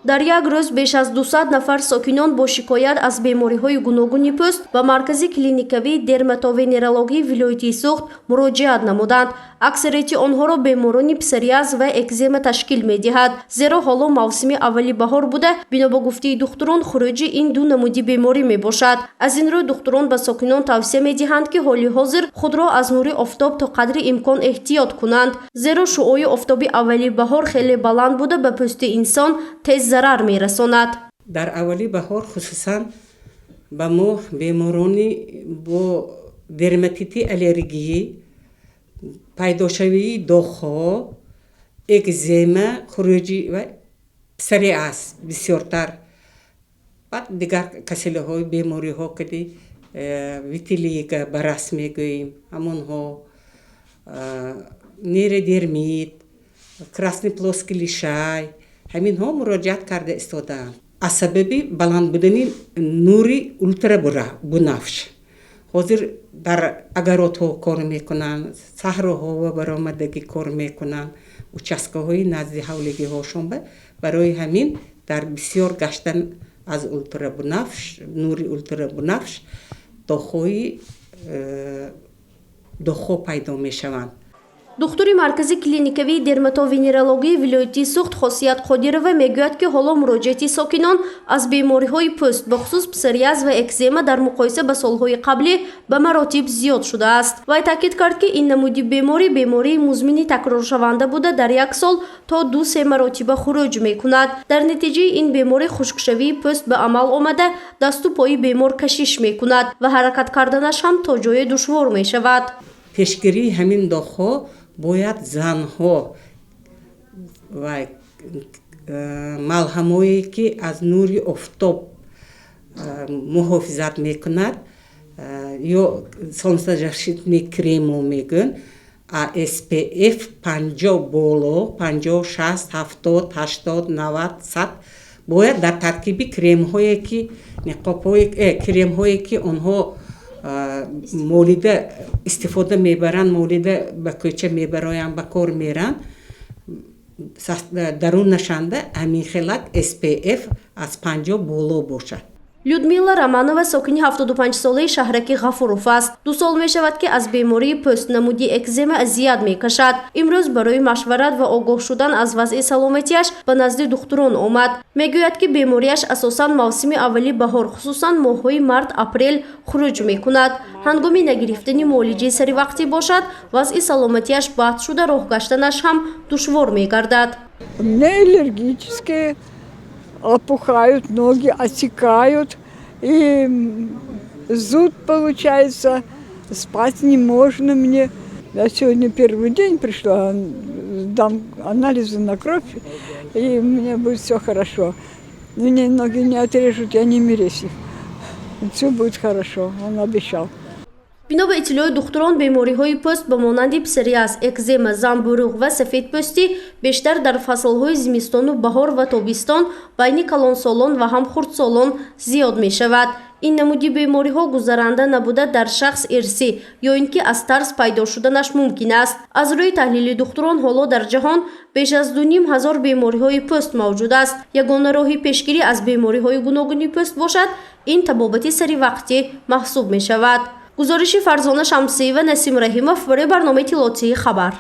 Дар як рӯз беш аз 200 нафар сокинон бо шикоят аз бемориҳои гуногуни пӯст ба маркази клиникавии дерматовенерологии вилояти Суғд муроҷиат намуданд. Аксарияти онҳоро беморони псориаз ва экзема ташкил медиҳад, зеро ҳоло мавсими аввали баҳор буда, бино ба гуфтаи духтурон, хуруҷи ин ду намуди беморӣ мебошад. Аз ин рӯ духтурон ба сокинон тавсия медиҳанд, ки ҳоли ҳозир худро аз нури офтоб то қадри имкон эҳтиёт кунанд, зеро шуои офтоби аввали баҳор хеле баланд буда, ба пӯсти инсон тез зарар мерасонад. Дар аввали баҳор хусусан ба мо беморони бо дерматити аллергӣ, пайдошавии доғҳо, экзема, хуруҷи ва псориаз бисёртар, баъд дигар касалиҳои бемориҳо кади витилиго, барас мегӯем, ҳамонҳо, нейродермит, красный плоский лишай, ҳаминҳо муроҷиат карда истодаанд аз сабаби баланд будани нури ултрабунафш. Ҳозир дар огород ҳо кор мекунанд, саҳроҳо ва баромадагӣ кор мекунанд, участка ҳои назди ҳавлигиҳошон. Барои ҳамин дар бисёр гаштан аз ултрабунафш, нури ултрабунафш доғҳо пайдо мешаванд. Духтури маркази клиникавии дерматовенерологии вилояти Суғд Хосият Қодирова мегӯяд, ки ҳоло муроҷиати сокинон аз бемориҳои пӯст, бахусус псориаз ва экзема, дар муқоиса ба солҳои қаблӣ ба маротиб зиёд шудааст. Вай таъкид кард, ки ин намуди беморӣ бемории музмини такроршаванда буда, дар як сол то 2-се маротиба хуруҷ мекунад. Дар натиҷаи ин беморӣ хушкшавии пӯст ба амал омада, дасту пои бемор кашиш мекунад ва ҳаракат карданаш ҳам то ҷое душвор мешавад. Пешгирии ҳамин доғҳо бояд занҳо ва малҳамое, ки аз нури офтоб муҳофизат мекунад, ё солнцезащитный кремо мегӯянд, SPF 50 боло, 50, 60, 70, 80, 90, 100, бояд дар таркиби кремҳое ки ниқобҳое, кремҳое ки онҳо молида истифода мебаранд, молида ба кӯча мебароянд, ба кор меранд, дарунашанда ҳамин хелак SPF аз 50 боло бошад. Людмила Романова сокини 75-солаи шаҳраки Ғафуров аст. 2 сол мешавад, ки аз бемории пӯст намуди экзема азият мекашад. Имрӯз барои машварат ва огоҳ шудан аз вазъи саломатиаш ба назди духтурон омад. Мегӯяд, ки бемориаш асосан мавсими аввали баҳор, хусусан моҳҳои март, апрел хуруҷ мекунад. Ҳангоми нагирифтани муолиҷаи саривақтӣ бошад, вазъи саломатиаш бад шуда, роҳ гаштанаш ҳам душвор мегардад. У меня аллергические, опухают ноги, отекают, и зуд получается, спать не можно мне. Я сегодня первый день пришла, дам анализы на кровь, и у меня будет все хорошо. Мне ноги не отрежут, я не Мересьев. Все будет хорошо, он обещал. Бино ба иттилои духтурон, бемориҳои пӯст ба монанди псориаз, экзема, замбуруғ ва сафедпӯстӣ бештар дар фаслҳои зимистону баҳор ва тобистон байни калонсолон ва ҳам хурдсолон зиёд мешавад. Ин намуди бемориҳо гузаранда набуда, дар шахс ирсӣ ё ин ки аз тарз пайдо шуданаш мумкин аст. Аз рӯи таҳлили духтурон, ҳоло дар ҷаҳон беш аз 2500 бемориҳои пӯст мавҷуд аст. Ягона роҳи пешгирӣ аз бемориҳои гуногуни пӯст бошад, ин табобати саривақтӣ маҳсуб мешавад. Гузориши Фарзона Шамсиева, Насим Раҳимов барои барномаи иттилоотии «Хабар».